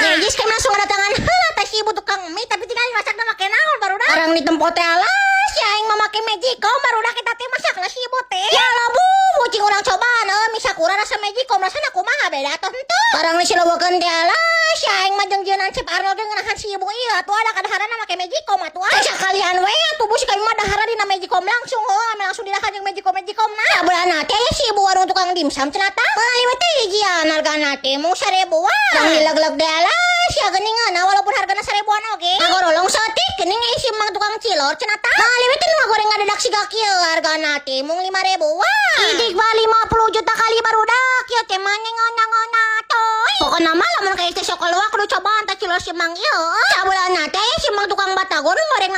Oke, guys, kami langsung kedatangan. Heuh, tah si ibu tukang mie, tapi tinggal masakna make naon, barudak? Barang di tempat teh, alah, si aing mah make Magicom, barudak. Kita teh masakna si ibu teh. Ya Allah, Bu, cing urang cobaan euy mie Sakura rasa Magicom, rasana kumaha, beda atau henteu. Barang disilobokeun teh, alah, si aing mah jeung jeunan Chef Arnold ge ngeunahan si ibu ieu atuh, ada kadaharana make Magicom atuh. Ah, sakalian we atuh, Bu, si kami mah dahara dina Magicom langsung, heuh, ame langsung didahar jeung Magicom Magicom. Nah, sabeulana teh aya si ibu warung tukang dimsum cenah tah. Meuli we teh hijian, hargana teh mung 1000-an. Barang dileg-leg teh, alah, sia geuningan walaupun hargana 1000-an oge. Ngagorolong saeutik geuning aya si mang tukang cilor cenah tah. Meuli we teh nu ngagoreng ngadedak siga kieu, hargana teh mung 5000-an. Idik mah 50 juta kali, barudak, ieu teh mah ngeunah-ngeunah toy. Pokona mah lamun ka teh sok keluar kudu cobaan tah cilor si mang ieu. Sabeulana teh aya si mang tukang batagor nu goreng.